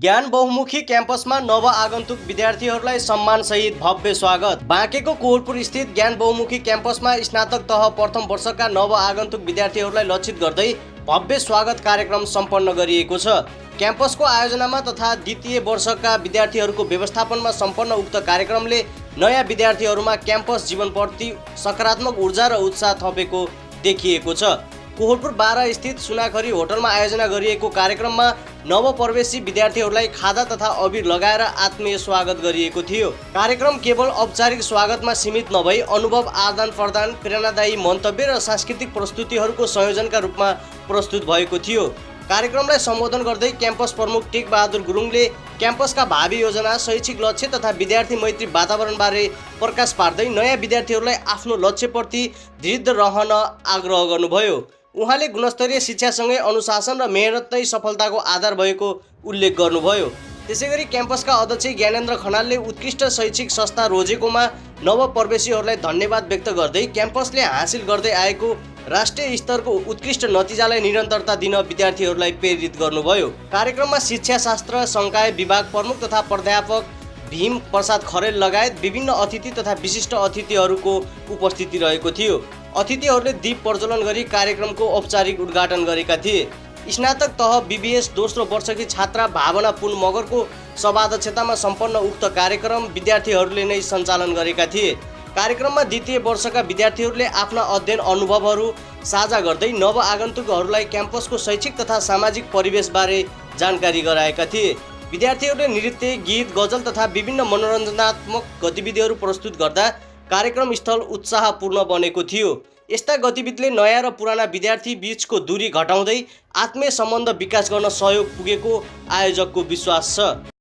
ज्ञान बहुमुखी क्याम्पसमा नव आगन्तुक विद्यार्थीहरूलाई सम्मानसहित भव्य स्वागत। बाँकेको कोहलपुर स्थित ज्ञान बहुमुखी क्याम्पसमा स्नातक तह प्रथम वर्षका नव आगन्तुक विद्यार्थीहरूलाई लक्षित गर्दै भव्य स्वागत कार्यक्रम सम्पन्न गरिएको छ। क्याम्पसको आयोजनामा तथा द्वितीय वर्षका विद्यार्थीहरूको व्यवस्थापनमा सम्पन्न उक्त कार्यक्रमले नयाँ विद्यार्थीहरूमा क्याम्पस जीवनप्रति सकारात्मक ऊर्जा र उत्साह थपेको देखिएको छ। कोहलपुर 12 स्थित सुनाखरी होटलमा आयोजना गरिएको कार्यक्रममा नवप्रवेशी विद्यार्थीहरूलाई खादा तथा अबिर लगाएर आत्मीय स्वागत गरिएको थियो। कार्यक्रम केवल औपचारिक स्वागतमा सीमित नभई अनुभव आदान प्रदान, प्रेरणादायी मन्तव्य र सांस्कृतिक प्रस्तुतिहरूको संयोजनका रूपमा प्रस्तुत भएको थियो। कार्यक्रमलाई सम्बोधन गर्दै क्याम्पस प्रमुख टेक बहादुर गुरुङले क्याम्पसका भावी योजना, शैक्षिक लक्ष्य तथा विद्यार्थी मैत्री वातावरणबारे प्रकाश पार्दै नयाँ विद्यार्थीहरूलाई आफ्नो लक्ष्यप्रति दृढ रहन आग्रह गर्नुभयो। उहाँले गुणस्तरीय शिक्षासँगै अनुशासन र मेहनत नै सफलताको आधार भएको उल्लेख गर्नुभयो। त्यसैगरी क्याम्पसका अध्यक्ष ज्ञानेन्द्र खनालले उत्कृष्ट शैक्षिक संस्था रोजेकोमा नवप्रवेशीहरूलाई धन्यवाद व्यक्त गर्दै क्याम्पसले हासिल गर्दै आएको राष्ट्रिय स्तरको उत्कृष्ट नतिजालाई निरन्तरता दिन विद्यार्थीहरूलाई प्रेरित गर्नुभयो। कार्यक्रममा शिक्षाशास्त्र संकाय विभाग प्रमुख तथा प्राध्यापक भीम प्रसाद खरेल लगायत विभिन्न अतिथि तथा विशिष्ट अतिथिहरूको उपस्थिति रहेको थियो। अतिथिहरूले दीप प्रज्वलन गरी कार्यक्रमको औपचारिक उद्घाटन गरेका थिए। स्नातक तह बीबीएस दोस्रो वर्षकी छात्रा भावना पुन मगरको सभाध्यक्षतामा सम्पन्न उक्त कार्यक्रम विद्यार्थीहरूले नै सञ्चालन गरेका थिए। कार्यक्रममा द्वितीय वर्षका विद्यार्थीहरूले आफ्ना अध्ययन अनुभवहरू साझा गर्दै नव आगन्तुकहरूलाई क्याम्पसको शैक्षिक तथा सामाजिक परिवेशबारे जानकारी गराएका थिए। विद्यार्थीहरूले नृत्य, गीत, गजल तथा विभिन्न मनोरञ्जनात्मक गतिविधिहरू प्रस्तुत गर्दा कार्यक्रम स्थल उत्साहपूर्ण बनेको थियो। यस्ता गतिविधिले नयाँ र पुराना विद्यार्थी बीचको दूरी घटाउँदै आत्मीय सम्बन्ध विकास गर्न सहयोग पुगेको आयोजकको विश्वास छ।